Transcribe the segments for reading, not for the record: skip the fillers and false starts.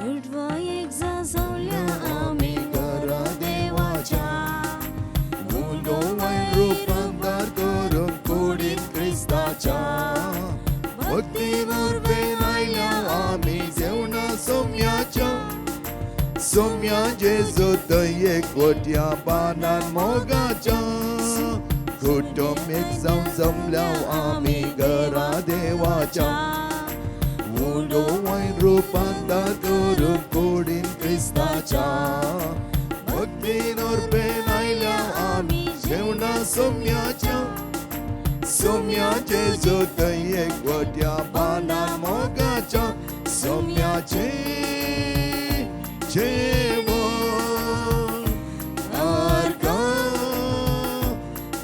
कुटवा एक जावल्या आमी घरा देवाच्या उंडो वायन रुपांतर करून कुडीन क्रिस्ताच्या भक्तीन उर्बेन आयल्या आमी जेवणा सोम्याच्या सोम्या जेजू थंय एकवटया पानान मोगाच्या कुटुंब एक जावन जमल्या आमी घरा देवाच्या उंडो वायन रुपांतर करून कुडीन क्रिस्ताच्या भक्तीन उर्बेन आयल्या आमी जेवणा सोम्याच्या सोम्याचे जेजू थंय एकवटया पानान मोगाच्या सोम्याचे जेवण अर्घ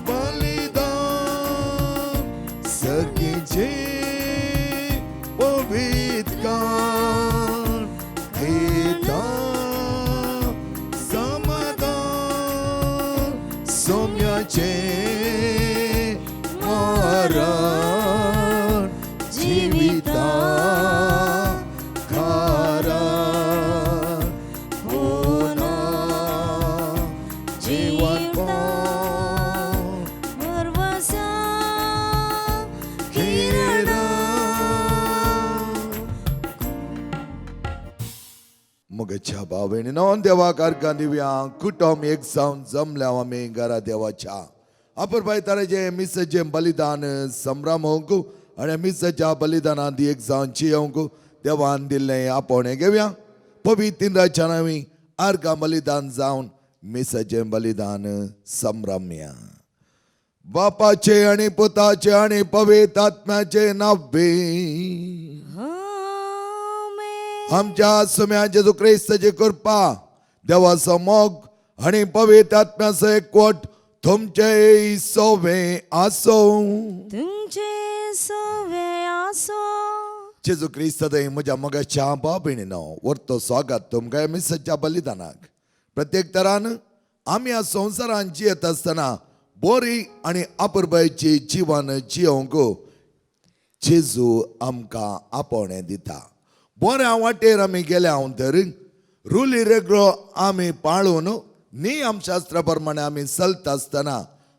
बलिदान सर्गीचे पवित्र घेता समाधान सोम्याचे मरण जिविता कारण पुन्हा जीवन भरवसा मगच्या भावणीनो देवाक अर्घां दिवया कुटुंब एक जावन जमल्या आमी घरा देवाच्या अपुरबाय तारेचें मिसाचें बलिदान संभ्रमोवंक आनी मिसाच्या बलिदानांत एक जावन जियोवंक देवान दिल्लें आपोवणें घेवया पवित्र इंद्राच्या नांवी अर्घां बलिदान जावन मिसाचें बलिदान संभ्रमया. बापाचे आनी पुताचे आनी पवित्र आत्म्याचे नावे आमेन. आमच्या सुम्या जेजू क्रिस्ताची कृपा देवाचो मोग आनी पवित्र आत्म्याचो एकवट तुमचे सोवे आसो. तुमचे सवे आसो. जेजू क्रिस्त थंय म्हज्या मोगाच्या भाव भयणीनो, वर्तो स्वागत तुमकां मिसाच्या बलिदानाक. प्रत्येक तरान आमी ह्या संवसारान जियेत आसतना बोरी आनी अपुरबायची जिवन जियोवंक जेजू आमकां आपोवणें दिता. बऱ्या वाटेर आमी गेल्या तर रुली रेगळो आमी पाळून नियमशास्त्रा प्रमाणे आमी चलता आसतना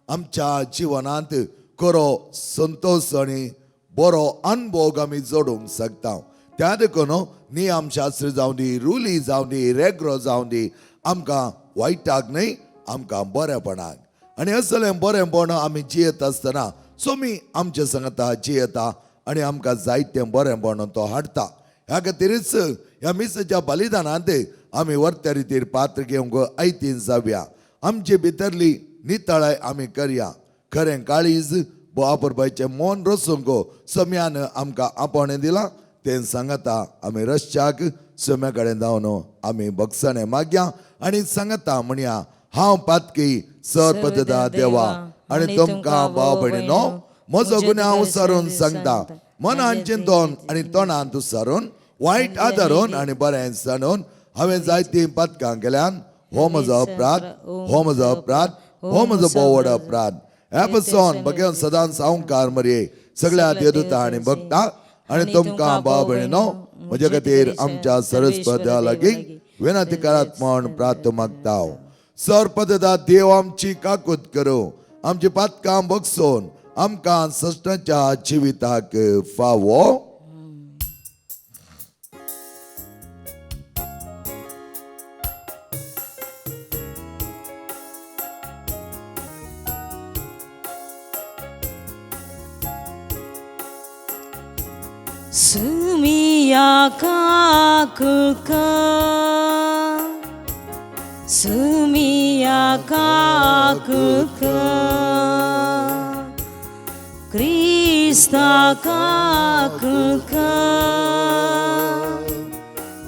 आमच्या जिवनांत खरो संतोश आनी बरो अनुभोग आमी जोडूंक शकता. त्या देखून नियमशास्त्र जावं दी, रुली जावं दी, रेगरो जावं दी, आमकां वायटाक न्हय, आमकां बरेपणाक. आनी असलें बरेंपण आमी जियेत आसतना सोमी आमच्या सांगता जियेता आनी आमकां जायतें बरेंपण तो हाडटा. ह्या खातीरच ह्या मिसाच्या बलिदानांत आमी वर्त्या रितीर पात्र घेवंक आयतीन जावया. आमचे भितरली नितळाय आमी करया. खरें काळीज बापरबायचें मन रसूंक सम्यान आमकां आपोवणें दिलां तें सांगता आमी रस्त्याक सम्या कडेन जावन आमी बक्षणें मागया आनी सांगता म्हणया, हांव पातकी सरपददा देवा आनी तुमकां भाव भयणीनो म्हजो गुन्यांव सारून सांगता. मनान चिंतून आनी तोंडान सारून, वायट आदारून आनी बरें सांडून हांवें जायतीं पातकां केल्यान. हो म्हजो अपराध, हो म्हजो अपराध, हो म्हजो बोवड अपराध. ह्या पसून बघेवन सदांच सावंकार मरये सगळ्या देदुता आनी भक्ता आनी तुमकां भाव भयणीनो म्हजे खातीर आमच्या सरस्पत्या लागीं विनंती करात म्हण प्रार्थ मागता. सरपददा देव आमची काकूत करूं, आमची पातकां बगसून आमकां सश्टाच्या जिविताक फावो. सुमिया काकुका, सुमिया काकुका, क्रिस्ता काकुका,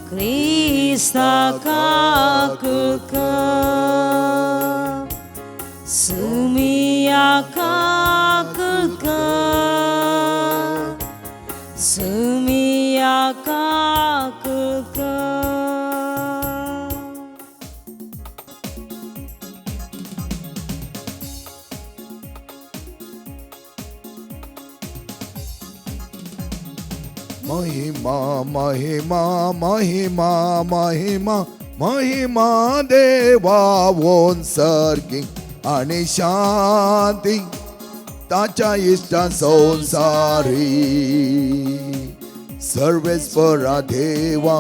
क्रिस्ता काकुका, सुमिया काकुका, सुमिया काकुका. महिमा महिमा महिमा महिमा महिमा देवा सर्गी आनी शांती ताच्या इश्टा संसारी. सर्वेस्परा देवा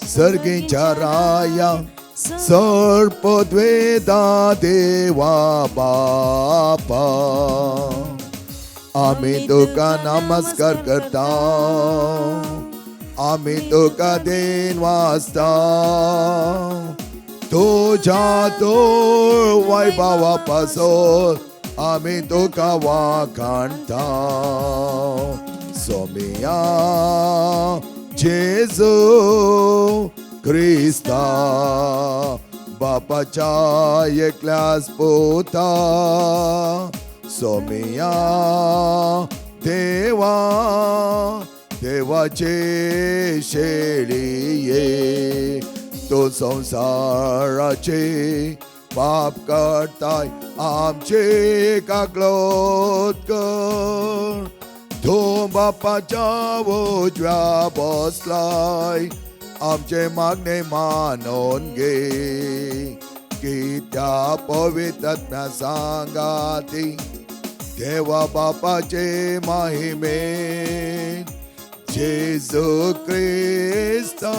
सर्गीच्या राया सर्पद्वेदा देवा बापा, आमी तुका नमस्कार करता, आमी तुका then वाचता, तुज्या तोळ वैभवा पासून आमी तुका वाखाणता. सोमिया जेजू क्रिस्ता बापाच्या एकल्यास पुता, सोमिया देवा देवाचे शेळये, तो संसाराचे पाप करताय आमचे काकलोत कर, तो बापाच्या उजव्या बसलाय आमचे मागणे मानून घे, की त्या पवित्र सांगाती देवा बापाचे महिमे जेजू क्रिस्ता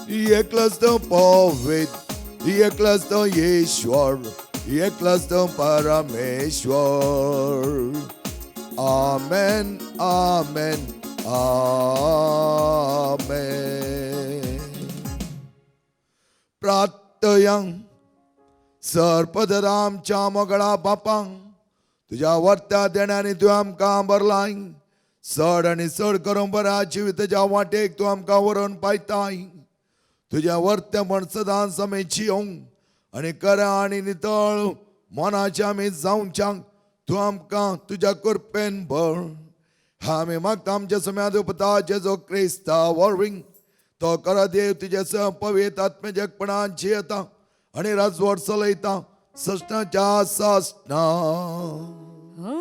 एकलोच तो पवित्र, एकलोच तो ईश्वर, एकलोच तो परमेश्वर. आमेन आमेन आमेन. प्रार्थयं सर्पदरामच्या मोगळा बापांक तुज्या वर्त्या देण्यानी तूं आमकां भरलाय, चड आनी चड करून बऱ्या जिविताच्या वाटेक तूं आमकां व्हरून पायताय. तुज्या वर्त्या म्हण सदांच आमी जियोंक आनी करा आनी नितळ मनाचे आमी जावच्याक तूं आमकां तुज्या कृपेन भर. आमी मागता आमच्या सम्याद उपता जेजो क्रिस्ता वरवीं तो करा देव तुज्या सह पवित्र आत्म्याच्या जियेता आनी राजवट चलयता सस्नाच्या सासना. आमेन.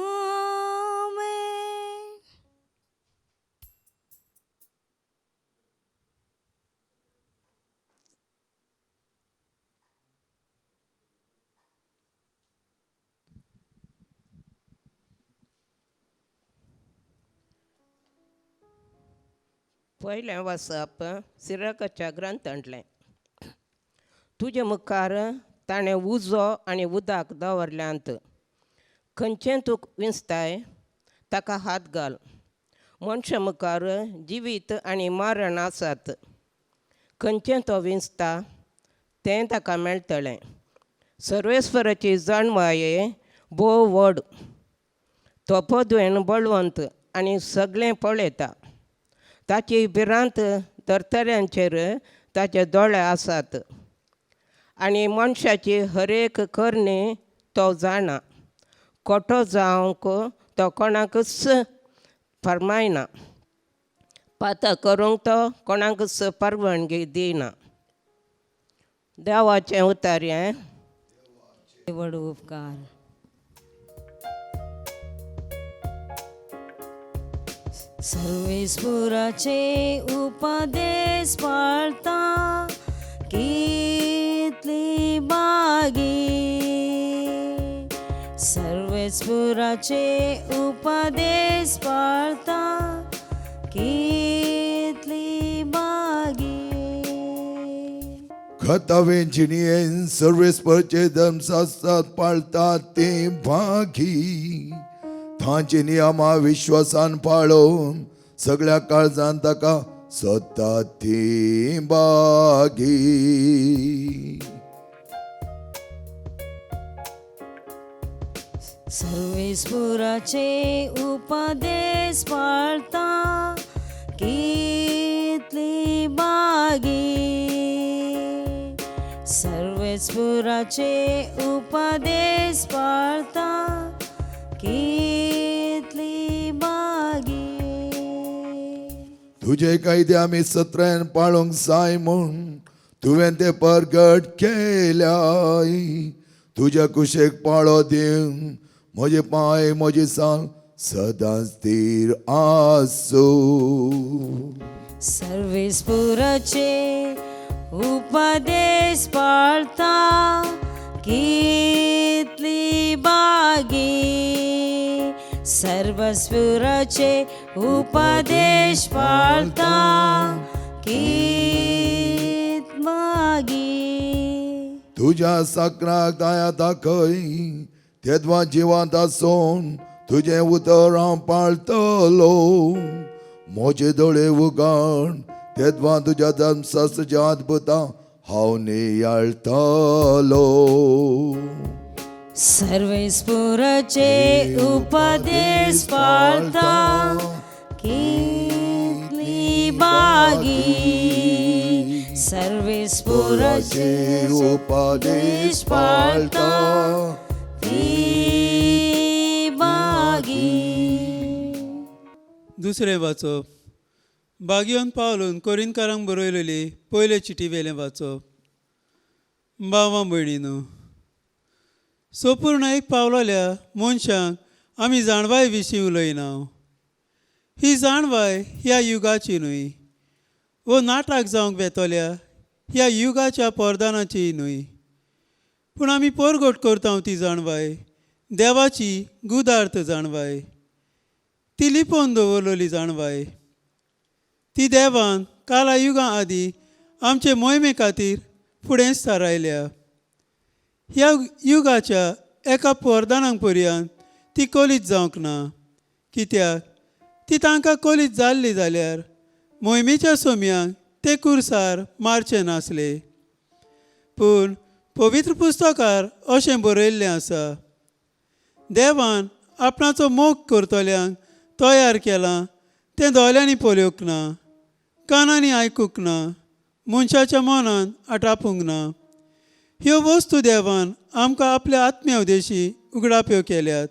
पयलें वाचप सिरकाच्या ग्रंथांतलें. तुजे मुखार ताणें उजो आनी उदक दवरल्यांत, खंयचें तूं विंचताय ताका हात घाल. मनशा मुखार जिवीत आनी मरण आसात, खंयचें तो विंचता तें ताका मेळटलें. सर्वेस्वराची जाणवाये भोव व्हड, तो पदवेन बळवंत आनी सगळें पळयता. ताची भिरांत धर्तऱ्यांचेर ताचे दोळे आसात आनी मनशाची हरेक करणी तो जाणा. खोटो जावंक तो कोणाकूच फर्मायना, पाता करूंक तो कोणाकूच परवानगी दिना. देवाचें उतारयें. व्हड उपकार. सर्वेस्पुराचे उपदेश पाळता कितली बागी, सर्वेस्पुराचे उपदेश पाळता कितली बागी. खतावे जिणयेन सर्वेस्परचे धर्मशास्त्रात पाळता ते भागी, तांचे नियमा विश्वासान पाळोवन सगळ्या काळजान ताका सोदता ती बागी. सर्वेस्पुराचे उपदेश पाळता कितली बागी, सर्वेस्पुराचे उपदेश पाळता कितली बागी. तुजे कायदे आमी सत्रायन पाळूंक जाय म्हूण तुवें ते परगट केल्याय. तुज्या कुशेक पाळो दिवंक म्हजे पांय म्हजी साल सदांच थीर आसूं. सर्वेस्पुराचे उपदेश पाळता कितली बागी. सर्वस्पुराचे उपदेश पाळता कित बागी. तुज्या साकराक दया दाखय, तेदवा जिवांत आसून तुजें उतर हांव पाळतलो. म्हजे दोळे उगाण, तेदवा तुज्या धर्मशास्त्राच्या अद्भुतां हांव नियाळतलो. सर्वेस्पुराचे उपदेश पाळता कितली बागी. सर्वेस्पुराचे उपदेश पाळता ती बागी. दुसरें वाचप बागियोन पावलून कोरिनकारांक बरयलेली पयले चिटी वेलें वाचप. बावा भयणीनो, सोपूर्ण एक पावलोल्या मनशांक आमी जाणवाय विशीं उलयना. ही जाणवाय ह्या युगाची न्हय वो नाटक जावंक वेतोल्या ह्या युगाच्या पोरदानाची न्हय, पूण आमी पोरगोट करता ती जाणवाय देवाची गुदार्थ जाणवाय, ती लिपोवन दवरलेली जाणवाय. ती देवान काला युगां आदीं आमचे मोहिमे खातीर फुडेंच थारायल्या. ह्या युगाच्या एका पोरदानाक पर्यंत ती कोलीत जावंक ना, कित्याक ती तांकां कोलीत जाल्ली जाल्यार मोहिमेच्या सोम्यांक ते कुर्सार मारचे नासले. पूण पवित्र पुस्तकार अशें बरयल्लें आसा, देवान आपणाचो मोग करतल्यांक तयार केलां तें दोळ्यांनी पळोवंक ना, कानांनी आयकूंक ना, मनशाच्या मनान आटापूंक ना. ह्यो वस्तू देवान आमकां आपल्या आत्म्या उदेशी उगडाप्यो केल्यात,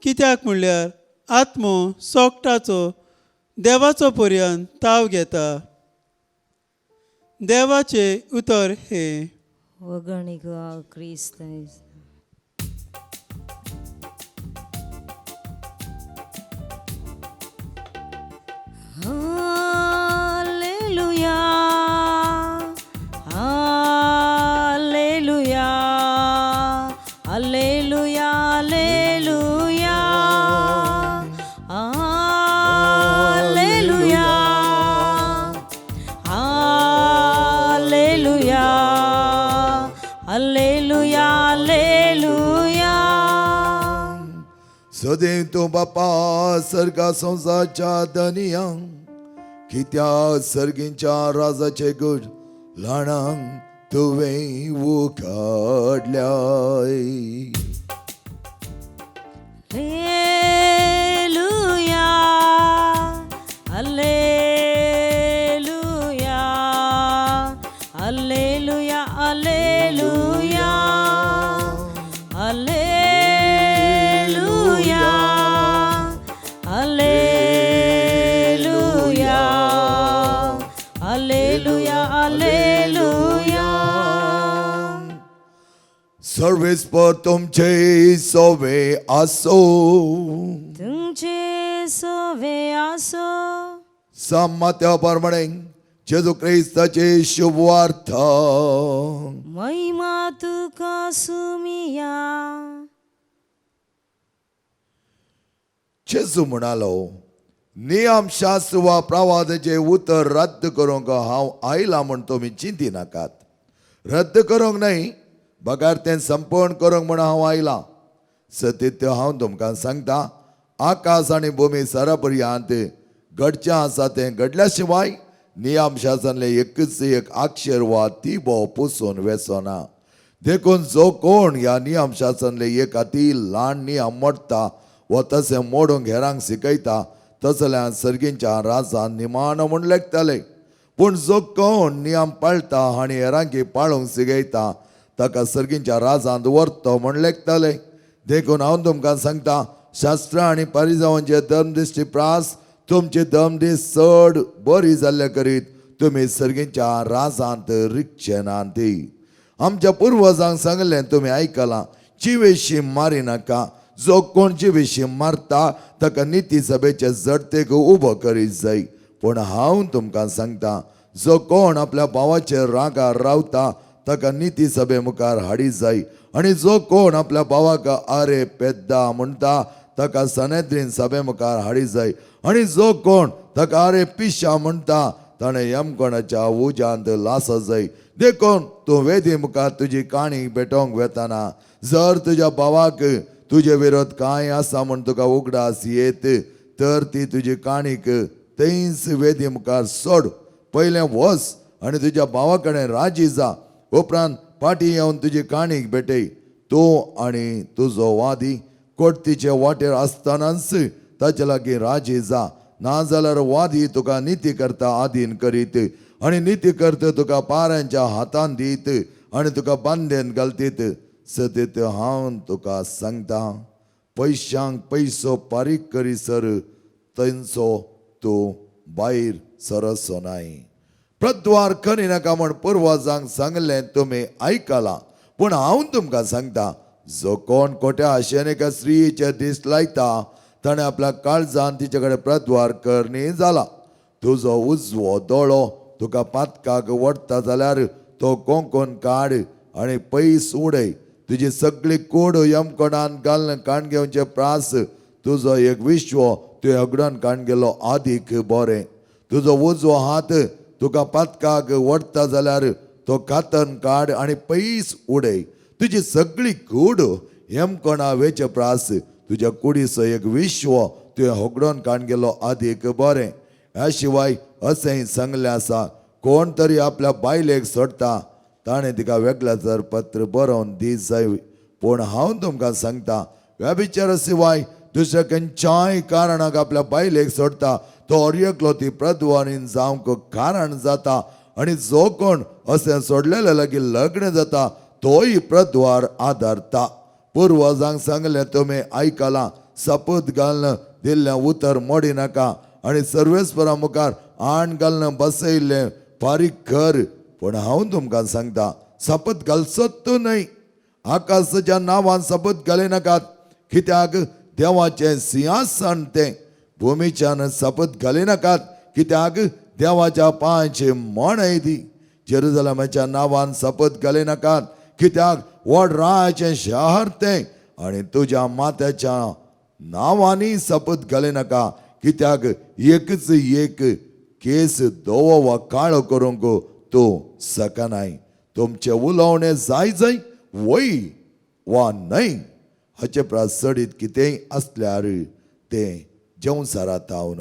कित्याक म्हणल्यार आत्मो सोकटाचो देवाचो पर्यंत ताव घेता. देवाचें उतर हें. वगणिक क्रिस्त. Hallelujah, hallelujah, hallelujah, hallelujah, hallelujah, hallelujah, hallelujah, hallelujah. सदैव तूं बापा सर्गा संवसारच्या धनयांक, कित्याक सर्गींच्या राजाचे गुड ल्हाणांक तुवें उखडल्याय. Alleluia, Alleluia, Alleluia, Alleluia, Alleluia, Alleluia, Alleluia, Alleluia. सर्वेस्पर तुमचे सोवे आसो. तुमचे सोवे आसो. सामात्या प्रमाणे जेजू क्रिस्ताचे शुभवार्थ. महिमा तुका सुमिया. जेजू म्हणालो, नियमशास्त्र वा प्रवादाचे उतर रद्द करूंक हांव आयला म्हूण तुमी चिंती नाकात. रद्द करूंक न्हय, बगार तें संपर्ण करूंक म्हूण हांव आयलां. सत्य हांव तुमकां सांगता, आकाश आनी भूमी सरा पर्यंत घडचें आसा तें घडल्या शिवाय नियमशासनले एकच एक अक्षर वा तिबो पुसून वेचोना. देखून जो कोण ह्या नियमशासनले एक अती ल्हान नियम मोडटा वा तशें मोडूंक हेरांक शिकयता, तसल्यान सर्गींच्या राजान निमाणो म्हूण लेखतले. पूण जो कोण नियम पाळटा आनी हेरांकी पाळूंक शिकयता, ताका सर्गींच्या राजांत व्हरतो म्हूण लेखतले. देखून हांव तुमकां सांगता, शास्त्रां आनी परिजावांचे धर्मदिश्टी प्रास तुमची धर्मदीस चड बरी जाल्ले करीत तुमी सर्गींच्या राजांत रिगचे ना ती. आमच्या पुर्वजांक सांगलें, तुमी आयकलां, जिवेशी मारी नाका, जो कोण जिविशी मारता ताका निती सभेचे जडतेक उबो करीत जाय. पूण हांव तुमकां सांगता, जो कोण आपल्या भावाचेर रागार रावता ताका निती सभे मुखार हाडी जाय. आनी जो कोण आपल्या भावाक आरे पेद्दा म्हणटा ताका सनेद्रीन सभे मुखार हाडी जाय. आनी जो कोण ताका आरे पिशा म्हणटा ताणें यमकोणाच्या उज्यांत लास जाय. देखून तूं वेदी मुखार तुजी काणी भेटोवंक वेताना जर तुज्या भावाक तुजे विरोध कांय आसा म्हूण तुका उगडास येत तर ती तुजी काणीक थंयच वेदी मुखार सोड. पयलें वच आनी तुज्या भावा कडेन राजी जा, उपरांत फाटीं येवन तुजी काणीक भेटय. तूं आनी तुजो वादी कोर्तीचे वाटेर आसतनाच ताचे लागीं राजी जा, नाजाल्यार वादी तुका निती करता आदीन करीत आनी निती करता तुका पाऱ्यांच्या हातान दीत आनी तुका बांदेन घालतीत. सतीत हांव तुका सांगता, पयशांक पयसो फारीक करीसर थंयचो तूं भायर सरसो नाय. प्रद्वार करिनाका म्हण पुर्वजांक सांगलें तुमी आयकलां, पूण हांव तुमकां सांगता, जो कोण खोट्या आशेन एका स्त्रियेचे दीस लायता ताणें आपल्या काळजान तिचे कडेन प्रद्वार करणी जाला. तुजो उजवो दोळो तुका पातकाक वडटा जाल्यार तो कोंकून काड आनी पयस उडय. तुजी सगळी कूड यमकोणान घालून काण घेवचे प्रास तुजो एक विश्व तुवें अगडून काण गेलो आदीक बरें. तुजो उजवो हात तुका पातकाक वडटा जाल्यार तो कातन काड आनी पयस उडय. तुजी सगळी कूड यमकोणा वेचे प्रास तुज्या कुडीचो एक विश्व तुवें होगडोन काण गेलो आदीक बरें. ह्या शिवाय अशेंय सांगलें आसा, कोण तरी आपल्या बायलेक सोडटा ताणें तिका वेगळ्याचर पत्र बरोवन दी जाय. पूण हांव तुमकां सांगता, व्यभिचारा शिवाय दुसऱ्या खंयच्याय कारणाक आपल्या बायलेक सोडटा तो हर एकलो ती प्रद्वारीन जावंक कारण जाता. आनी जो कोण अशें सोडलेले लागीं लग्न जाता तोय प्रद्वार आदारता. पुर्वजांक सांगलें तुमी आयकलां, सपूत घालून दिल्लें उतर मोडी नाका आनी सर्वेस्परा मुखार आण घालून बसयल्लें फारीक कर. पूण हांव तुमकां सांगता, सपत घालचोत तूं न्हय. आकाशाच्या नांवान सपत घाली नाकात, कित्याक देवाचें सिंहासन तें. भुमीच्यान सपत घाली नाकात, कित्याक देवाच्या पांयची मणय ती. जेरुजलमाच्या नांवान सपत घाली नाकात, कित्याक व्हड रायाचें शहर तें. आनी तुज्या मात्याच्या नांवांनी सपत घाली नाका, कित्याक एकच एक केस धवो वा काळो करूंक तूं शकनाय. तुमचें उलोवणें जाय जाय वय वा न्हय हाचे परस चडीत कितेंय आसल्यार तें जेवसारा तावन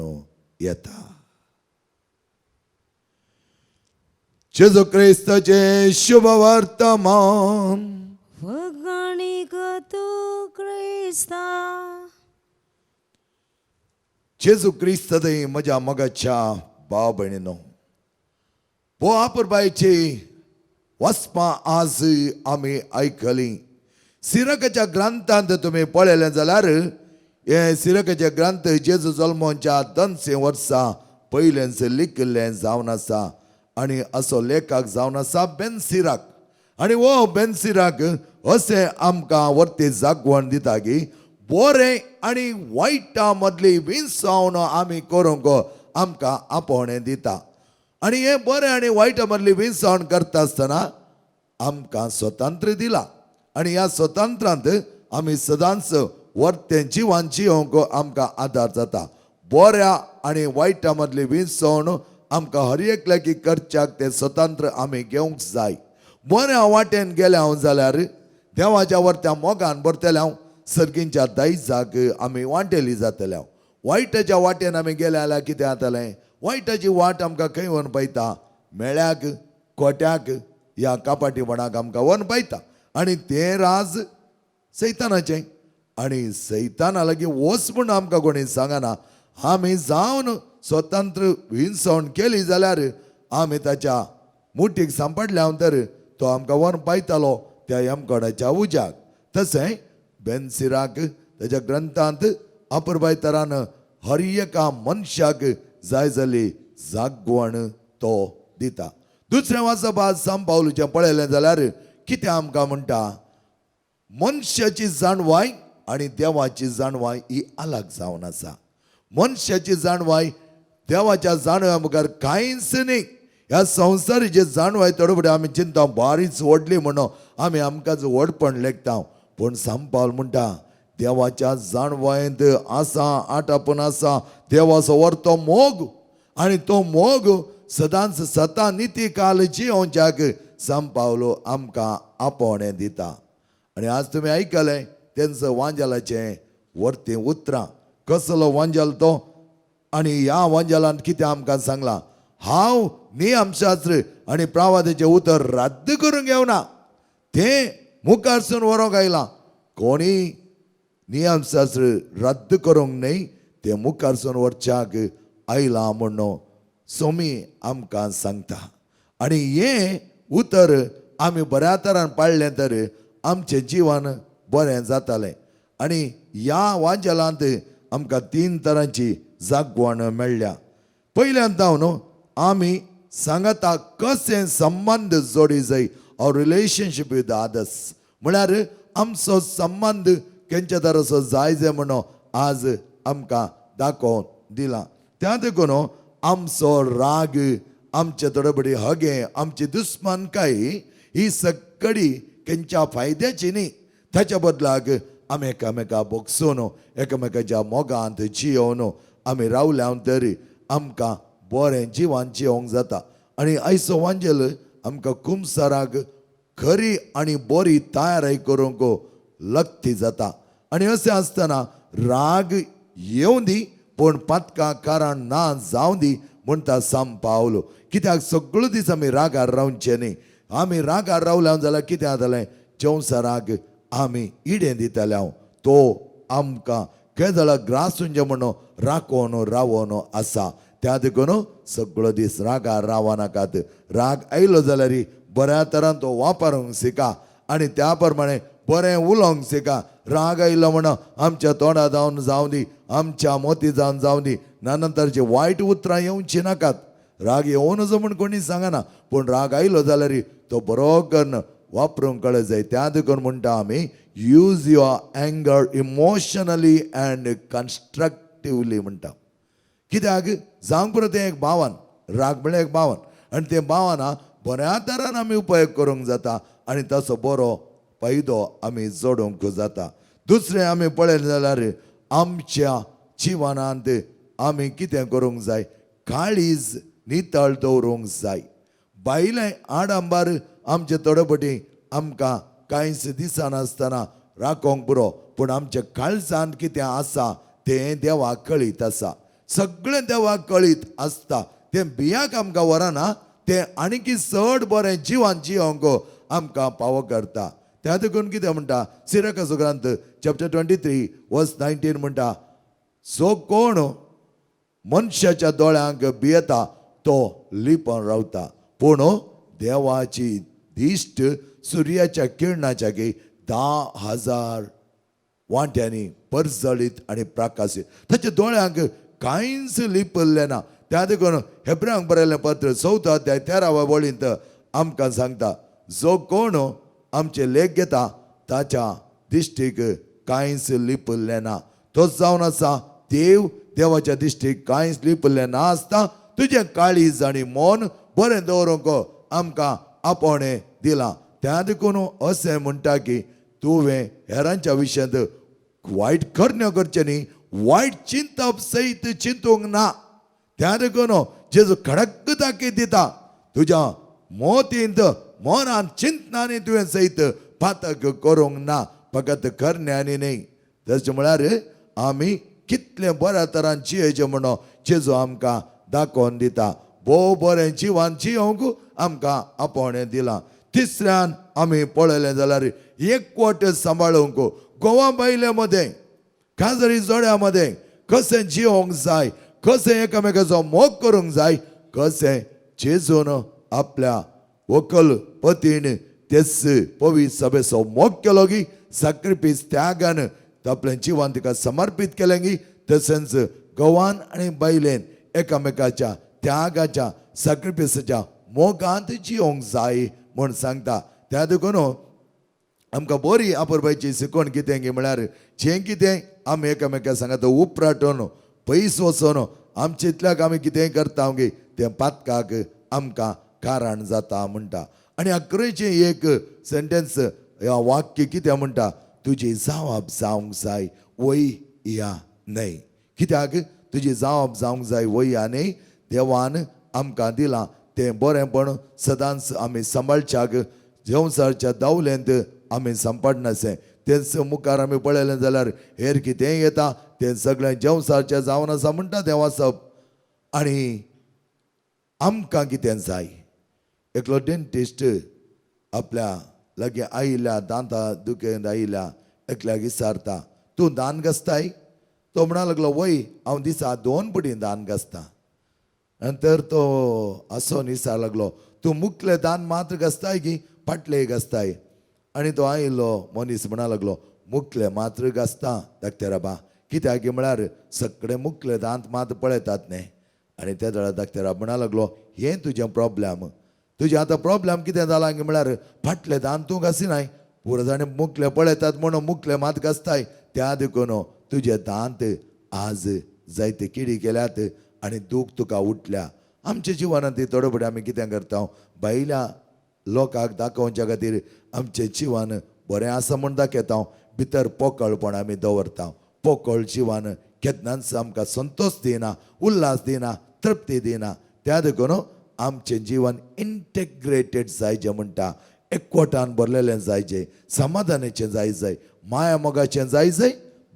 येता. जेजू क्रिस्ताचें शुभ वर्तमान. वगणीक तूं क्रिस्ता. जेजू क्रिस्त थंय म्हज्या मोगाच्या भाव भयणीनो, भोव आपुरबायची वाचपां आज आमी आयकली. सिरकाच्या ग्रंथांत तुमी पळयलें जाल्यार हे सिरकाचे ग्रंथ जेजू जल्मोच्या 200 वर्सां पयलेंच लिखिल्लें जावन आसा. आनी असो लेखक जावन आसा बेन सिराक. आनी हो बेन सिराक अशें आमकां वर्ती जागवण दिता की बरें आनी वायटा मदली विंसावन आमी करूंक आमकां आपोवणें दिता. आनी हें बरें आनी वायटा मदली विंसावण करता आसतना आमकां स्वतंत्र दिला. आनी ह्या स्वतंत्रांत आमी सदांच वर्तें जिवान जियोंक आमकां आदार जाता. बऱ्या आनी वायटा मदली विंसवण आमकां हर एकल्याकी करच्याक तें स्वतंत्र आमी घेवंक जाय. बऱ्या वाटेन गेले हांव जाल्यार देवाच्या वर्त्या मोगान भरतले हांव, सर्गींच्या दायजाक आमी वांटेली जातले हांव. वायटाच्या वाटेन आमी गेले जाल्यार कितें जातलें? वायटाची वाट आमकां खंय व्हरून पळयता? मेळ्याक, कोट्याक, ह्या कापाटीपणाक आमकां व्हरून पळयता. आनी तें राज सैतानाचें. आनी सैताना लागीं वच म्हूण आमकां कोणी सांगना. आमी जावन स्वतंत्र हिंसवण केली जाल्यार आमी ताच्या मुठीक सांपडल्या तर तो आमकां व्हरून पायतालो त्या यमकोणाच्या उज्याक. तशें बेन सिराक ताच्या ग्रंथांत अपुरबाय तरान हर एका मनशाक जाय जाल्ली जागवण तो दिता. दुसरें वाचप आज सांव पावलूचें पळयलें जाल्यार कितें आमकां म्हणटा? मनशाची जाणवाय आनी देवाची जाणवाय ही अलग जावन आसा. मनशाची जाणवाय देवाच्या जाणवया मुखार कांयच न्ही. ह्या संवसारीची जाणवाय थोडे फुडें आमी चिंता बारीच व्हडली म्हणून आमी आमकांच व्हडपण लेखता, पूण सांपाल म्हणटा देवाच्या जाणवायेंत आसा आटापून आसा देवाचो व्हरतो मोग, आनी तो मोग सदांच सता निती काल जियोवच्याक सांपावलो आमकां आपोवणें दिता. आनी आज तुमी आयकलें तेंचो वांजेलाचें वर्तीं उतरां, कसलो वांजेल तो आनी ह्या वांजेलान कितें आमकां सांगलां, हांव नियमशास्त्र आनी प्रावादाचें उतर रद्द करूंक येवना, तें मुखारसून व्हरूंक आयलां. कोणी नियमशास्त्र रद्द करूंक न्हय, तें मुखारसून व्हरच्याक आयलां म्हणून सोमी आमकां सांगता. आनी हें उतर आमी बऱ्या तरान पाळ्ळें तर आमचें जिवन बरें जातालें. आनी ह्या वांजेलांत आमकां तीन तरांची जागवण मेळ्ळ्या. पयल्यान न्हू आमी सांगाता कशें संबंद जोडी जाय, our relationship with others, म्हळ्यार आमचो संबंद केंच्या तराचो जाय जाय म्हणून आज आमकां दाखोवन दिलां. त्या देखून आमचो राग, आमचे थोडे हगे, आमची दुस्मानकाय ही सगळी केंच्या फायद्याची न्ही. ताच्या बदलाक आमी एकामेका बोगसून एकामेकाच्या मोगांत जियोवन आमी रावल्या तरी आमकां बरें जिवान जियोंक जाता. आनी आयचो वांजेल आमकां कुमसाराक खरी आनी बरी तयारी करूंक लक्ती जाता. आनी अशें आसतना राग येवं दी पूण पातकां कारण ना जावं दी म्हणटा साम पावलो. कित्याक सगळो दीस आमी रागार रावचे न्ही. आमी रागार रावल्या जाल्यार कितें जातलें, जेवसाराक आमी इडें दितले, हांव तो आमकां केदळा ग्रासूंचे म्हणून राखोवन रावोन आसा. त्या देखून सगळो दीस रागार रावा नाकात. राग आयलो जाल्यार बऱ्या तरान तो वापरूंक शिका आनी त्या प्रमाणे बरें उलोवंक शिका. राग आयलो म्हणून आमच्या तोंडा जावन जावं दी, आमच्या मोती जावन जावं दी, ना नंतरची वायट उतरां येवची नाकात. राग येवनच म्हूण कोणी सांगना, पूण राग आयलो जाल्यार तो बरो करून वापरूंक कळ जाय. त्या देखून म्हणटा आमी use your anger emotionally and constructively म्हणटा. कित्याक जावंक पुरो तें एक भावन, राग म्हळ्यार एक भावन, आनी तें भावना बऱ्या तरान आमी उपयोग करूंक जाता आनी ताचो बरो फायदो आमी जोडूंक जाता. दुसरें आमी पळयलें जाल्यार आमच्या जिवनांत आमी कितें करूंक जाय, काळीज नितळ दवरूंक जाय. बायलें आडंबर आमचे थोडे पटी आमकां कांयच दिसनासतना राखोंक पुरो, पूण आमच्या काळजांत कितें आसा तें देवाक कळीत आसा. सगळें देवाक कळीत आसता. तें बियाक आमकां व्हरना, तें आणकी चड बरें जिवान जियोंक आमकां पावो करता. त्या देखून कितें म्हणटा सिरकाचो ग्रंथ चॅप्टर 23 वर्स 19 म्हणटा, जो कोण मनशाच्या दोळ्यांक भियेता तो लिपून रावता, पूण देवाची दिश्ट सुर्याच्या किरणाच्या 10,000 वांट्यांनी परजळीत आनी प्रकाशीत. ताच्या दोळ्यांक कांयच लिपल्लें ना. त्या देखून हेब्रांक बरयल्लें पत्र 4 अध्याय 13 वळींत आमकां सांगता, जो कोण आमचे लेख घेता ताच्या दिश्टीक कांयच लिपल्लें ना. तो जावन आसा देव, देवाच्या दिश्टीक कांयच लिपल्लें ना आसता तुजें काळीज आनी मन बरें दवरूंक आमकां आपोवणें दिलां. त्या देखून अशें म्हणटा की तुवें हेरांच्या विशयांत वायट करण्यो करचें न्ही, वायट चिंतप सयत चिंतूंक ना. त्या देखून जेजू खडक ताकीद दिता, तुज्या मोतींत मनांत चिंतनांनी तुवें सयत पातक करूंक ना, फकत करण्यांनी न्ही. तशें म्हळ्यार आमी कितलें बऱ्या तरान जियेचें म्हणून जेजू आमकां दाखोवन दिता. भोव बरें जिवान जियोंक आमकां आपोवणें दिलां. तिसऱ्यान आमी पळयलें जाल्यार एकवट सांबाळूंक गोवा बायले मदें काजरी जोड्या मदें कशें जियोंक जाय, कशें एकामेकाचो मोग करूंक जाय, कशें जेजून आपल्या व्हंकल पतीन तेच पवित्र सभेचो मोग केलो की साक्रिफीस त्यागान आपलें जिवन तिका समर्पीत केलें की, तशेंच घोवान आनी बायलेन एकामेकाच्या त्यागाच्या साक्रिफिसाच्या मोगांत जियोंक जाय म्हूण सांगता. त्या देखून आमकां बरी आपुरबायची शिकवण कितें गी म्हळ्यार जें कितें आमी एकामेका सांगात उपराटून पयस वचून आमचे इतल्याक आमी कितेंय करता गे तें पातकाक आमकां कारण जाता म्हणटा. आनी अकरेचें एक सेंटेन्स ह्या वाक्य कितें म्हणटा, तुजी जावप जावंक जाय वय या न्हय. कित्याक तुजी जावप जावंक जाय वय या न्हय, देवान आमकां दिलां तें बरेंपण सदांच आमी सांबाळच्याक संवसारच्या दावलेंत आमी सांपडनासें. तेंच मुखार आमी पळयलें जाल्यार हेर कितेंय येता तें सगळें जेवसारचें जावन आसा म्हणटा तें वाचप. आनी आमकां कितें जाय, एकलो डेंटिस्ट आपल्या लागीं आयिल्ल्या दांता दुखेंत आयिल्ल्या एकल्याक विचारता, तूं दान घासताय? तो म्हणा लागलो, वय हांव दिसा 2 पटी दान घासता. नंतर तो आसोन विचार लागलो, तूं मुखले दान मात्र घासताय की फाटले घासताय? आनी तो आयिल्लो मनीस म्हणा लागलो, मुखले मात्र घासता धाकटेराबा, कित्याक म्हळ्यार सगळे मुखले दांत मात पळयतात न्ही. आनी त्या वेळार धाकटेराब म्हणा लागलो, हें तुजें प्रॉब्लम, तुजें आतां प्रॉब्लम कितें जालां म्हळ्यार फाटले दांत तूं घासिनाय, पुरो जाणें मुखले पळयतात म्हणून मुखले मात घासताय, त्या देखून तुजे दांत आज जायते किडी केल्यात आनी दूख तुका उठल्या. आमच्या जिवनांत थोडे फुडें आमी कितें करता, भायल्या लोकांक दाखोवच्या खातीर आमचें जिवन बरें आसा म्हूण दाखयता, भितर पोकळपण आमी दवरता. पोकळ जिवन केन्नाच आमकां संतोश दिना, उल्हास दिना, तृप्ती दिना. त्या देखून आमचें जिवन इंटेग्रेटेड जायचें म्हणटा, एकवटान भरलेलें जायचें, समाधानाचें जाय जाय, माया मोगाचें जाय जाय,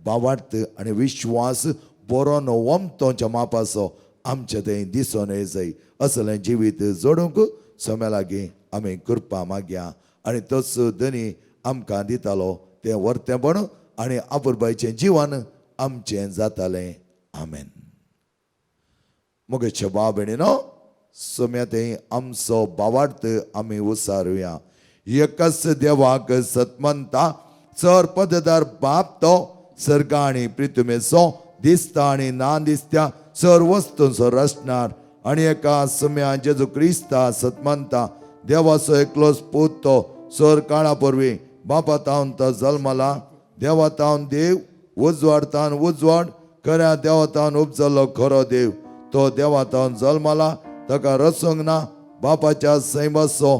भावार्थ आनी विश्वास बरो न्हू वमतोच्या मापाचो आमचें थंय दिसून येय जाय. असलें जिवीत जोडूंक सोम्या लागीं आमी कृपा मागया आनी तोच धनी आमकां दितालो तें वर्तेंपण आनी आपुरबायचें जिवन आमचें जातालें. आमेन. मुगेचे भाव भयणीनो, सोम्या थंय आमचो भावार्थ आमी उसारुया. एकच देवाक सतमंता चर पददार बाप तो सर्गा आनी प्रितुमेचो दिसता आनी ना दिसत्या सर वस्तूंचो रचणार आनी एका सम्या जेजू क्रिस्ता सतमंता देवाचो एकलोच पूत तो सर काळा पूर्वी बापा तावन तो जल्मला, देवा तावन देव, उजवाड तावन उजवाड, खऱ्या देवा तावन उपजल्लो खरो देव, तो देवा तावन जल्मला, ताका रचूंक ना, बापाच्या सैमाचो,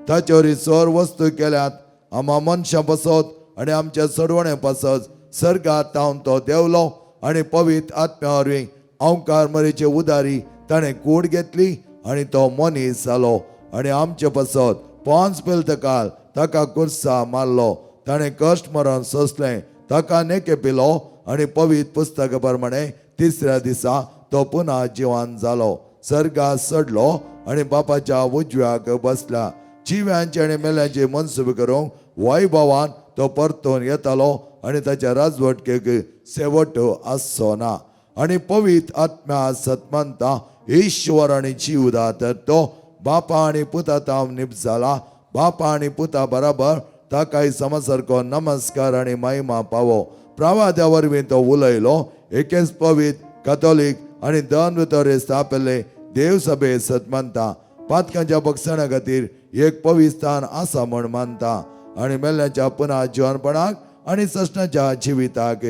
ताचे वरी सर वस्तू केल्यात आमा मनशां पासत आनी आमच्या चडवणे पासत सर्गात तावन तो देवलो आनी पवित्र आत्म्या वरवीं अंकार मरेचे उदारी ताणें कूड घेतली आनी तो मनीस जालो आनी आमचे पासत 5 पेलतकाल ताका कुर्सा मारलो, ताणें कश्ट मरण सोंसलें, ताका नेके पिलो आनी पवित्र पुस्तका प्रमाणे तिसऱ्या दिसा तो पुन्हा जिवान जालो, सर्गात चडलो आनी बापाच्या उजव्याक बसला. जिव्यांचे आनी मेल्यांचे मनसुबे करूंक वैभवान तो परतून येतालो आनी ताच्या राजवटकेक शेवट आसचो ना. आनी पवित्र आत्म्या सतमंता ईश्वर आनी जीवदात तो बापा आनी पुता तावन निप जाला, बापा आनी पुता बराबर ताकाय समसारको नमस्कार आनी महिमा पावो. प्रवाद्या वरवीं तो उलयलो, एकेच पवित्र कथोलीक आनी दन भितर स्थापिल्ले देवसभे सतमंता पातकांच्या बक्षणा खातीर एक पवित्र स्थान आसा म्हूण मानता आनी मेल्ल्याच्या पुनः जिवनपणाक आनी सस्नाच्या जिविताक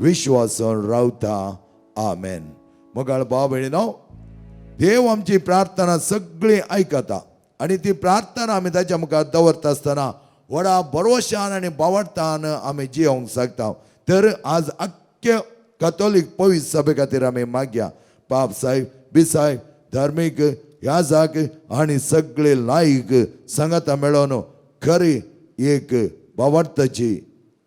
विश्वासून रावता. आमेन. मोगाळ भाव भयणीनो, देव आमची प्रार्थना सगळी आयकता आनी ती प्रार्थना आमी ताच्या मुखार दवरता आसतना व्हडा भरवशान आनी बावडतान आमी जियोंक शकता. तर आज आख्खे कथोलीक पवित्र सभे खातीर आमी मागया. पाप साहेब, बिसायब, धार्मीक याजक आनी सगळे लायक सांगाता मेळोन खरी एक बावडताची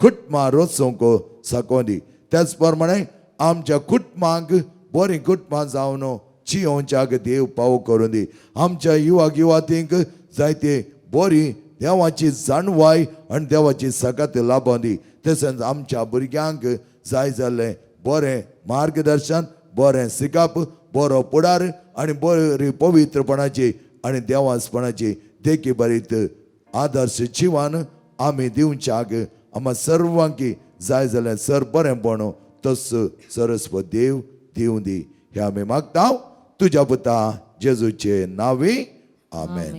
कुटुंबां रचूंक साकों दी. त्याच प्रमाणे आमच्या कुटुंबांक बरीं कुटुंबां जावन जियोवच्याक देव पावो करूं दी. आमच्या युवाक युवातींक जायते बरी देवाची जाणवाय आनी देवाची सकात लाबों दी. तशेंच आमच्या भुरग्यांक जाय जाल्लें बरें मार्गदर्शन, बरें शिकप, बरो फुडार आनी बरी पवित्रपणाची आनी देवासपणाची देखी बरीत आदर्श जिवन आमी दिवच्याक आमकां सर्वांकी जाय जाल्यार सर बरेंपण तस सरस्वत देव दिवं दी. हें आमी मागता तुज्या पुता जेजूचे नांवी. आमेन.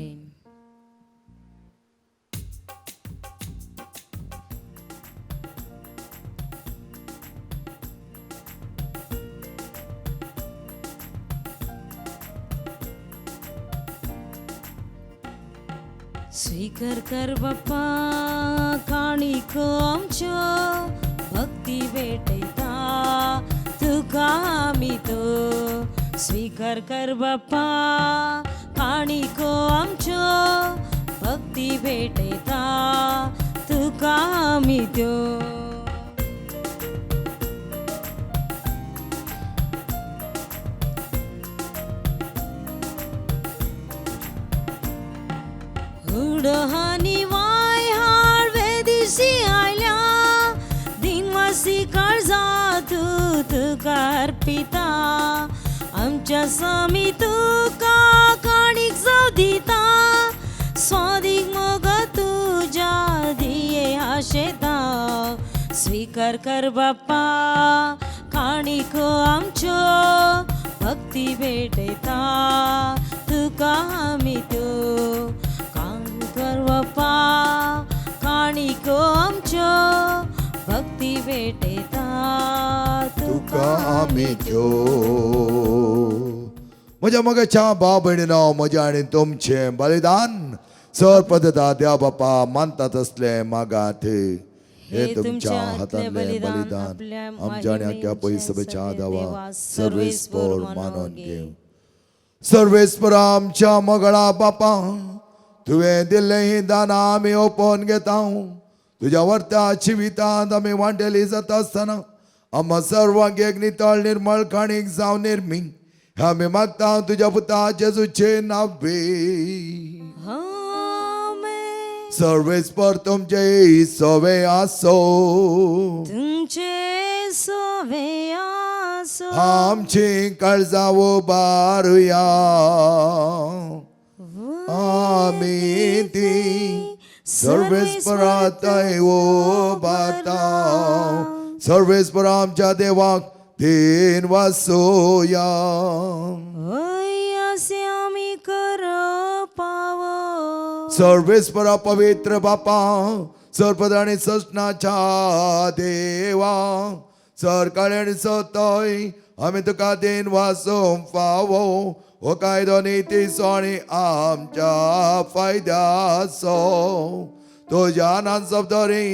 स्वीकार कर बाप्पा काणिको आमच्यो भक्ती भेटयता तुका आमी तो स्वीकार कर बाप्पा काणिको आमच्यो भक्ती भेटयता तुका आमी त्यो. उडहानी वाय हाड वेदिशी आयल्या दिनवासी काळजा तूं तुका अर्पिता आमच्या स्वामी तुका काणीक जावं दिता स्वादीक मोग तुज्या दिये आशेता स्वीकार कर बाप्पा काणीक आमच्यो भक्ती भेटयता तुका आमी त्यो कर बाप्पा काणिको आमच्यो भक्ती भेटयता तुका आमी त्यो. म्हज्या मोगाच्या भाव भयणीनो, म्हज्या आनी तुमचें बलिदान सर पद्दता देवा बापा मानता तसलें मागात. हे तुमच्या हातांतलें बलिदान आमच्या आनी आख्या पयसभेच्या देवा सर्वेस्पोर मानून घेवं. सर्वेस्पर आमच्या मोगळा बापा, तुवें दिल्लें ही दानां आमी ओपोवन घेता. तुज्या वर्त्या जिवितांत आमी वांटेली जाता आसतना आमकां सर्वांक एक नितळ निर्मळ काणीक जावं निर्मी आमी मागता तुज्या पुता जेजूचे नावे. आमेन. सर्वेस्पर तुमचे सवे आसो. तुमचे सोवे आसो. आमची काळजां उबारुया. आमी ती सर्वेस्परातय उबारता. सर्वेस्पर आमच्या देवाक then वासोया. वय असे आमी करपावो. सर्वेस्परा पवित्र बापा, सर्पद आनी ससनाच्या देवा, सरकाळी आनी सतय आमी तुका then वासूंक फावो. हो कायदो नितीचो आनी आमच्या फायद्याचो. तुज्या नान जबाबदारी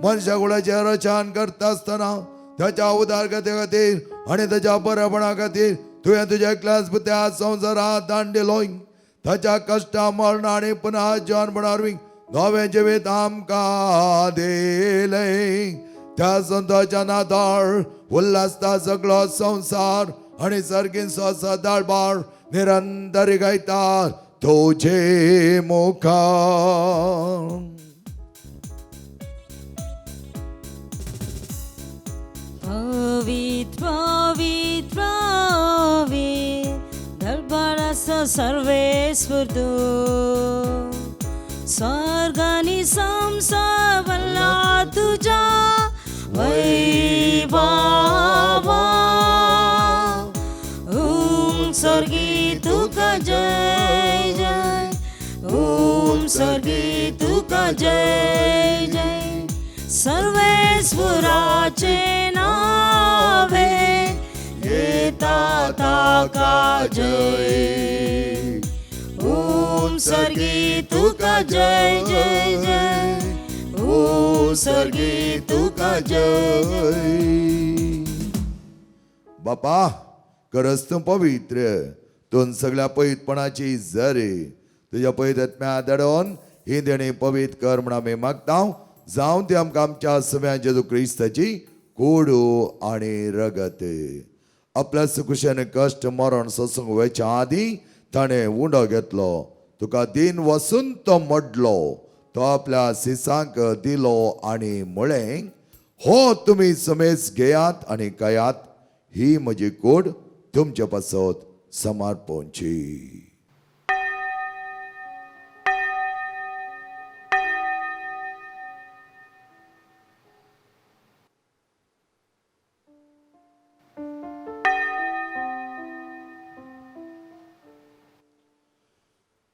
मनशा कुळाचें रचन करता आसतना ताच्या उदारगते खातीर आनी ताच्या बरेपणा खातीर तुवें तुज्या एकल्याच पुत्या संवसारांत दान दिलो. ताच्या कश्टा मरण आनी पुनः जिवनपणा वरवीं नवें जिवीत आमकां दिलें. त्या संताच्या नादार उल्हासता सगळो संवसार आनी सारकीं सदाळबार निरंतर गायतात तुजे मुखार. पवित्र पवित्र पवित्र दरबाराचो सर्वेस्पर तूं स्वर्ग आनी संवसार भरला तुज्या वैभवा. ओम स्वर्गी तुका जय जय, ओम स्वर्गी तुका जय जय. सर्वेस्वराचे नावे येता ताका जय. ओम स्वर्गी तुका जय जय जय, ओम स्वर्गी तुका जय जय. बापा खरंच तूं पवित्र, तूं सगळ्या पवित्रपणाची जरी तुज्या पवित्र आत्म्या धाडून ही देणी पवित्र कर म्हण आमी मागता. जावं ती आमकां आमच्या सव्या जेजू क्रिस्ताची कोडू आनी रगत. आपल्या सुकुशेन कश्ट मरण सोसूंक वयच्या आदीं ताणें उंडो घेतलो, तुका दिन वसून तो मोडलो, तो आपल्या सिसांक दिलो आनी म्हळें, हो तुमी समेज घेयात आनी खायात, ही म्हजी कूड तुमचे पासत समर्पणची.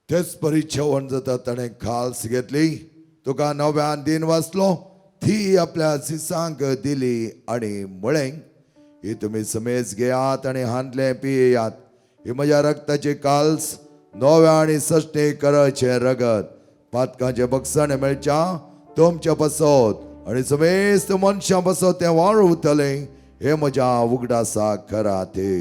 तेच परी जेवण जाता ताणें खाल्स घेतली, तुका नव्यान दिन वाचलो, ती आपल्या सिसांक दिली आनी म्हळें, ही तुमी समेज घेयात आनी हांतलें पियेयात, ही म्हज्या रक्ताची काल्स नव्या आनी सश्टे कराचें रगत. पातकांचें बक्षाणें मेळच्या तुमच्या पासत आनी समेस्त मनशां पासत तें वाळवतलें हें म्हज्या उगडासाक करा ते.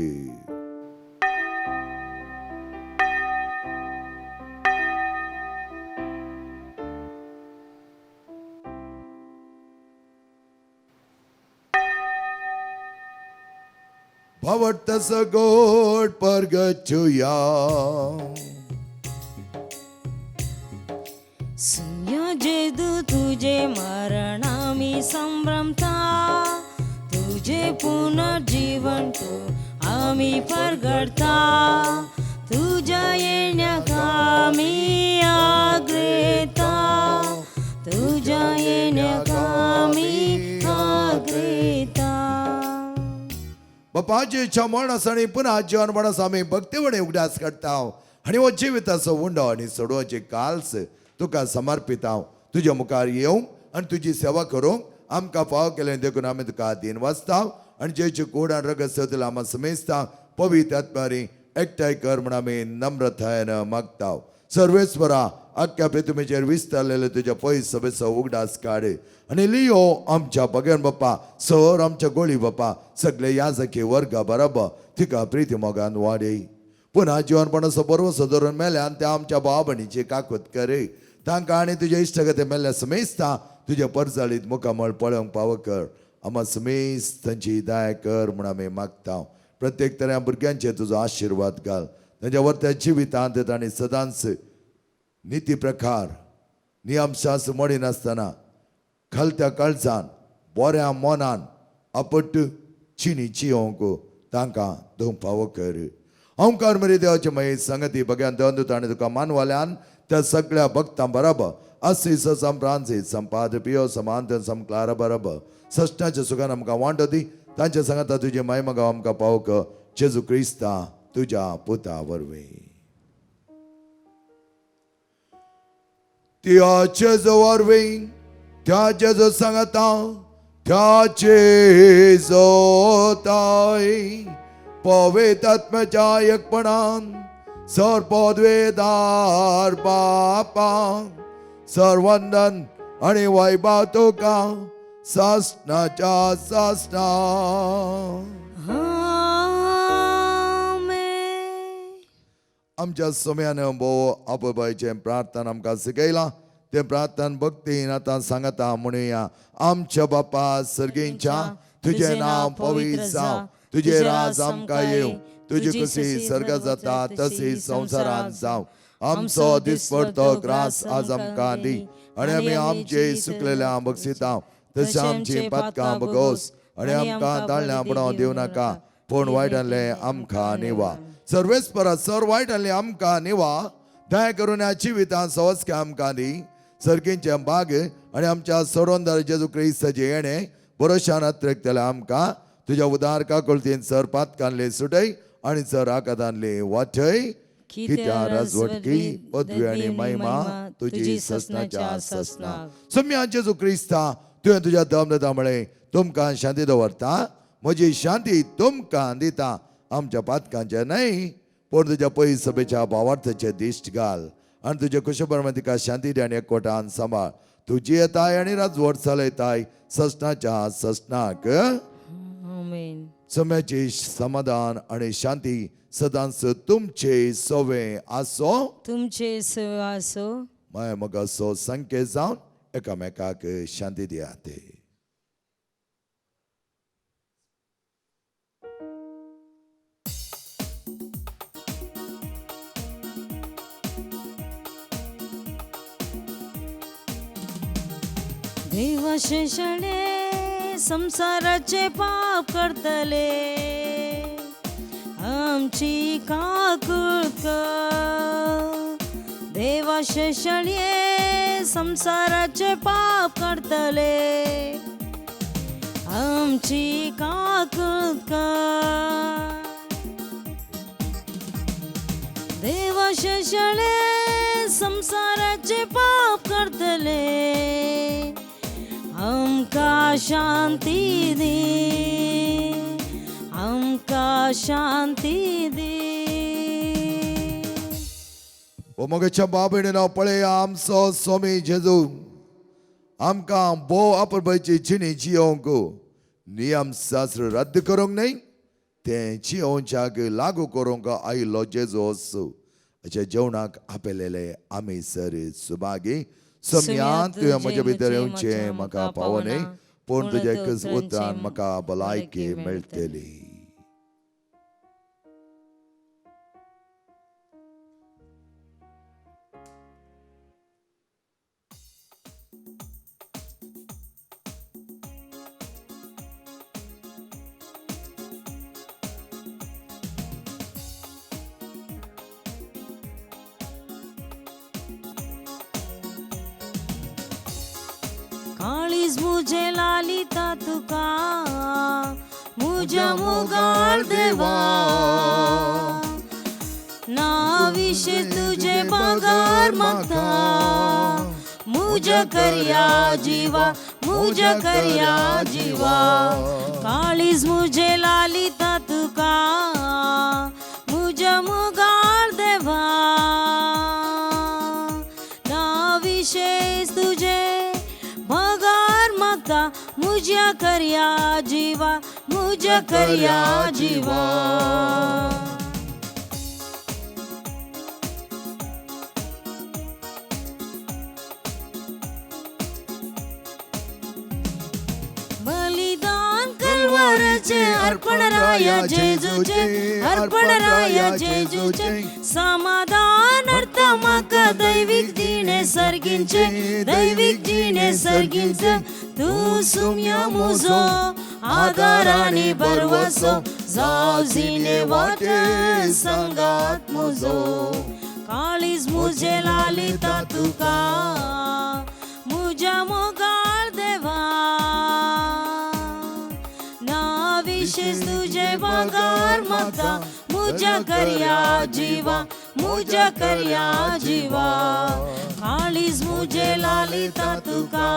भावट सगोट परगचुया. सुन्या जेदू तुझे मरण आमी संभ्रमता, तुझे पुनर्जीवन तू आमी परगडता, तुझ्या येण्याक आमी आग्रेता, तुझ्या येण्याक आमी आग्रेता. बापाची इच्छा मरण आसा आनी पुन्हा जीवन मरण आसा आमी भक्तीवणे उगडास काडटा आनी हो जिविताचो उंडो आनी सोडोवचे काल्स तुका समर्पित हांव. तुज्या मुखार येवंक आनी तुजी सेवा करूंक आमकां फाव केलें देखून आमी तुका दीन वाचता आनी जेची कोड आनी रगत सदल आमी समेजता पवित्र आत्मारी एकठांय कर म्हूण आमी नम्रतायेन मागता. सर्वेस्वरा आख्ख्या पृथ्वीचेर विस्तारलेले तुज्या पयस सभेचो उगडास काड आनी लियो आमच्या भगन बाप्पा सर आमच्या गोळी बाप्पा सगळे याजकी वर्गा बरोबर तिका प्रिती मोगान वाडय. पुन्हा जिवनपणाचो बरोसो धरून मेल्यान त्या आमच्या भाव भयणीची काकूत करे तांकां आनी तुज्या इश्टगते मेल्ल्या समेजता तुज्या परजळीत मुखामळ पळोवंक पाव कर. आमा समेज तांची दया कर म्हूण आमी मागता. प्रत्येक तऱ्या भुरग्यांचेर तुजो आशिर्वाद घाल तांच्या वर्त्या जिवितांत तांणी सदांच निती प्रकार नियमशास्त्र मोडिनासतना खालत्या काळजान बऱ्या मनान आपट चिनी चियोंक तांकां तूं फावो कर. ओंकार मरे देवाचे मये संगती बग्यान देवन ताणें तुका मानवाल्यान त्या सगळ्या भक्तां बराबर असी सम फ्रांसीस सम पाद्र पियो सम आंतोन सम क्लारा बराबर सश्टाच्या सुखान आमकां वांटो दी तांच्या सांगाता तुजे मायमगांव आमकां पावक जेजू क्रिस्ता तुज्या पुता वरवीं. त्या जेजू वरवीं त्या जेजू सांगाता त्या जेजू ताय पवित्र आत्म्याच्या एकपणान सर्वपदवेदार बापा सर्वंदन आनी वैभव तुका सासणाच्या सासणा. आमेन. आमच्या समयान भोव आपोबायचें प्रार्थना आमकां शिकयलां तें प्रार्थना भक्तीन आतां सांगता म्हणुया. आमच्या बापा सर्गींच्या तुजें नांव पवित्र जावं, तुजें राज आमकां येवं, तुजी खुशी सर्गात जाता तशी संवसारांत जावं. आमचो दिसपडतो ग्रास आज आमकां दी आनी आमी आमचे सुकलेल्या बक्षिता तशें आमची पातकां बगोस आनी आमकां ताळल्यां पडोवं दिवं नाका पूण वायटांतलें आमकां निवा. सर्वेस्परा सर वायटांतलें आमकां निवा दया करून ह्या जिवितांत सवस्के आमकां दी. सर्गींचे बाग आनी आमच्या सोडोनदार जेजू क्रिस्ताचें येणें भरोशान अत्रेकतलें आमकां तुज्या उदार काकुळतीन सर पातकांतले सुटय आनी सर आकातांतले वाटय. कित्या राजवटकी पदवी आनी महिमा तुजी ससनाच्या ससना. सम्या जेजू क्रिस्ता तुवें तुज्या दम दिता म्हळें तुमकां शांती दवरता म्हजी शांती तुमकां दिता. आमच्या पातकांचे न्हय पूण तुज्या पयस सभेच्या भावार्थाचे दिश्ट घाल आनी तुज्या कुशप्रमाणे तिका शांती दी आनी एकवटान सांबाळ. तुजी येताय आनी राजवट चलयताय ससनाच्या ससनाक. आमेन. सम्याची समाधान आनी शांती सदांच तुमचे सवे आसो तुमचे सवे आसो. माया मोगाचो संकेत जावन एकामेकाक शांती दियात. देवा शेषणे संसाराचे पाप करतले आमची काकूळ कर. देवा शेषणे संसाराचे पाप करतले आमची काकूळ कर. देवा शेषणे संसाराचे पाप करतले आमकां शांती दी, आमकां शांती दी. ओ मोगेच्या बाबेणीनो पळया आमचो स्वामी जेजू आमकां भोव अपुरबायेची जिणी जियोवंक नियम शास्त्र रद्द करूंक न्हय तें जियोवच्याक लागू करूंक आयिल्लो जेजू अशें जेवणाक आपयलेले आमी सर सुभागी. सम्यान तुवें म्हज्या भितर येवचें म्हाका पावो न्हय, पूण तुज्या एकच उतरान म्हाका भलायकी मेळटली. काळीज मुझे लालिता तुका मुझ्या मुगाळ देवा, ना विशे तुझे बगार मागता मुझ्या करया जीवा, मुझ्या करया जीवा. काळीज मुझे लालिता तुका मुझ्या मुगाळ देवा, ना विशेष तुझे बगार मागता मुझ्या करया जीवा, मुझ्या करया जीवा. बलिदान कलवाराचे अर्पण राया जेजूचे, अर्पण राया जेजूचे. समाधान अर्थ म्हाका दैवीक जिणे सर्गींचे, दैवीक जिणे सर्गींचे. तूं सुम्या मुजो आदार आनी भरवसो, जाव जिणे वाटे संगात मुजो. काळीज मुझे लालिता तुका मुझ्या मोगाळ देवा, ना विशेष तुझे बगार मागता मुझ्या करया जीवा, मुझ्या करया जीवा. काळीज मुझे लालिता तुका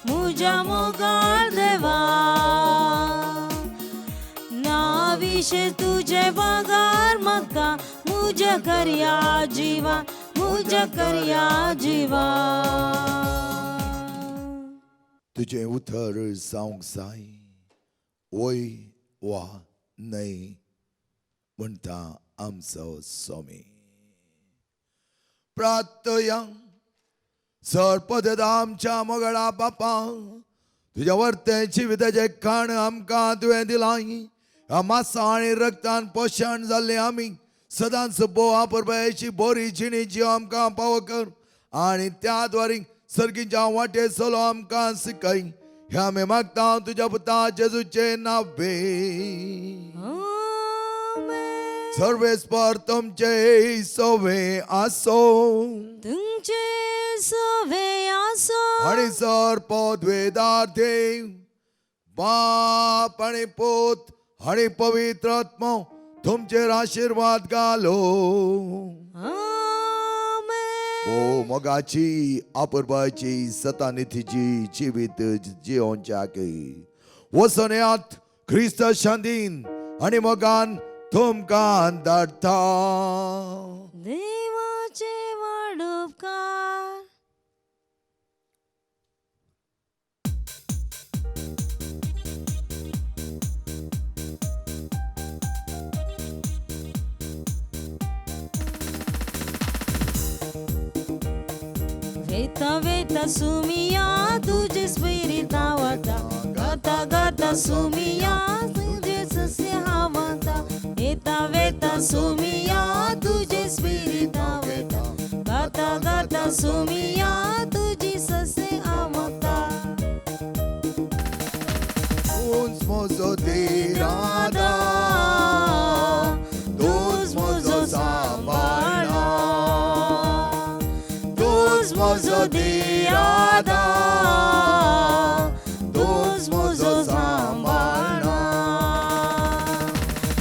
मुझ्या मोगाळ देवा, ना विशेष तुझे बगार मागता मुझ्या करया जीवा, मुझ्या करया जीवा. तुजें उतर जावंक जाय वय वा न्हय म्हणटा आमचो स्वामी. प्रार्थया. सरपद आमच्या मोगळा बापा, तुज्या वर्तें जिविताचें खाण आमकां तुवें दिलां. ह्या मासा आनी रक्तान पोशण जाल्लें आमी सदांच भोव अपुरबायेची बरी जिणी जीव आमकां पावो कर आनी त्या द्वारी सर्गीच्या वाटे चलो आमकां शिकय. हे आमी मागता तुज्या पुता जेजूचे नावे. सर्वेस्पर तुमचे सोवे आसो, तुमचे सोवे आसो. आनी सर पदवेदार देव बाप आनी पूत आनी पवित्र आत्मो तुमचेर आशिर्वाद घालो. ओ मोगाची अपुरबायेची सतानिधीची जिवीत जियोवच्याक वचून येयात क्रिस्त शांतीन आनी मोगान तुमकां धाडटा. देवाचे वाडोपकार. वेता वेता सुमिया तुझे स्पिरिता वता, गाता गाता सुमिया तुझे सस्य हावता. वेता वेता सुमिया तुझे स्पिरिता वता, गाता गाता सुमिया तुझी सस्य आवता. तूंच म्हजो दिरादा, तूंच म्हजो सांबाळा, तूंच म्हजो दिरादा, तूंच म्हजो सांबाळा.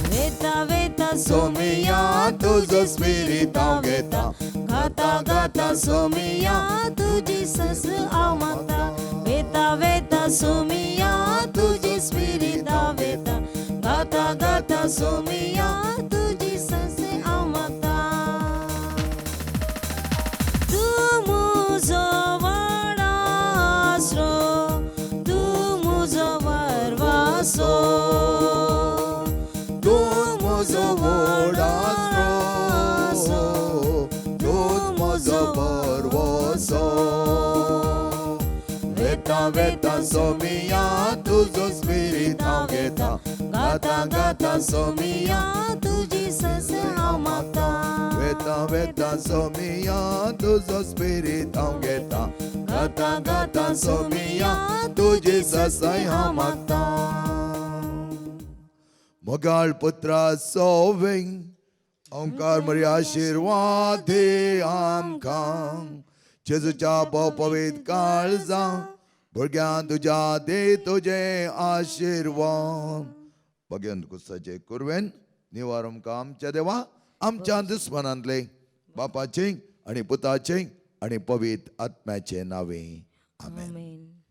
वेता वेता सोमिया तुजो स्पिरीत हांव घेता, गाता गाता सोमिया तुझी सस आवता. वेता वेता सोमिया तुझी स्पिरीत वेता, गाता गाता सोमिया तुझी सस आवता. आसो. वेता वेता सोमिया तुजो स्पिरीत हांव घेता. गाता गाता सोमिया तुजी सस हांव मागता. वेता वेता सोमिया तुजो स्पिरीत हांव घेता. गाता गाता सोमिया तुजी ससाय हांव मागता. मोगाळ पुत्रा सोविंग ओंकार मरी आशिर्वाद दी आमकां. जेजूच्या पवित काळजा भुरग्यां तुज्या दे तुजे आशिर्वाद. भगेन कुसाचे कुरवेन निवार आमकां आमच्या देवा आमच्या दुस्मनांतले बापाचे आनी पुताचे आनी पवित्र आत्म्याचे नावे. आमेन. आमेन.